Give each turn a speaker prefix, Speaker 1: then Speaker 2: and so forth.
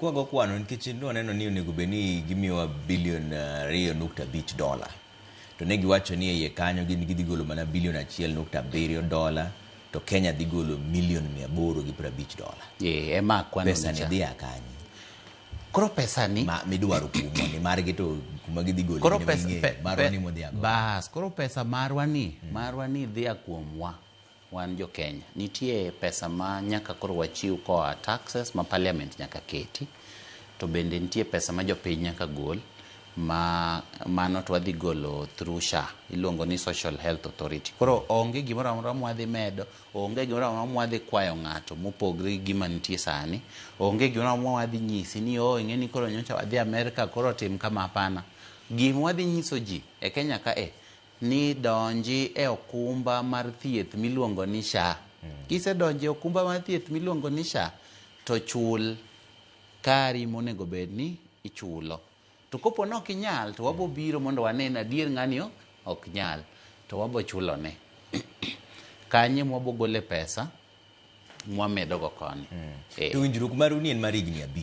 Speaker 1: Kwago kwano nikech nwaneno ni onego bed ni gimiyowa bilion 2.5 dola. To ne giwacho ni e iye kanyo gin gidhi golo mana bilion 1.7 dola to Kenya dhi golo milion 850 dola.
Speaker 2: Eh, ema akwano
Speaker 1: Pesa ni
Speaker 2: cha.
Speaker 1: dhi a kanye?
Speaker 2: Koro pesa ni
Speaker 1: Ma midwaro kuomwa ni margi to kuma gidhi golo
Speaker 2: koro
Speaker 1: gin ema
Speaker 2: pesa
Speaker 1: ging'eyo. Marwa ni modhi ago.
Speaker 2: Bas, koro pesa marwa ni marwa ni dhi a kuomwa wan jo Kenya. Nitie pesa ma nyaka koro wachiw koa taxes ma parliament nyaka keti, to bende nitie pesa ma jopiny nyaka gol ma mano to wadhi golo through SHA iluongo ni Social Health Authority. Koro onge gimoro amora mwadhi medo, onge gimoro amora mwadhi kwayo ng'ato mopogre gi gima nitie sani, onge gimoro amora mwadhi nyisi ni oh ing'e ni koro nyocha wadhi Amerika koro tim kama hapana. Gima wadhi nyiso ji e Kenya ka e ni donji e okumba mar thieth miluongo ni SHA. Kisedonjo e okumba mar thieth miluongo ni SHA to chul kari monego bed ni ichulo. To kopo ni ok inyal to wabo biro mondo wane ni adier ng'ani ok nyal to wabo chulone. Kanye mwabo gole pesa mwamedo go koni.
Speaker 1: To winjruok maru ni en mar higni 5.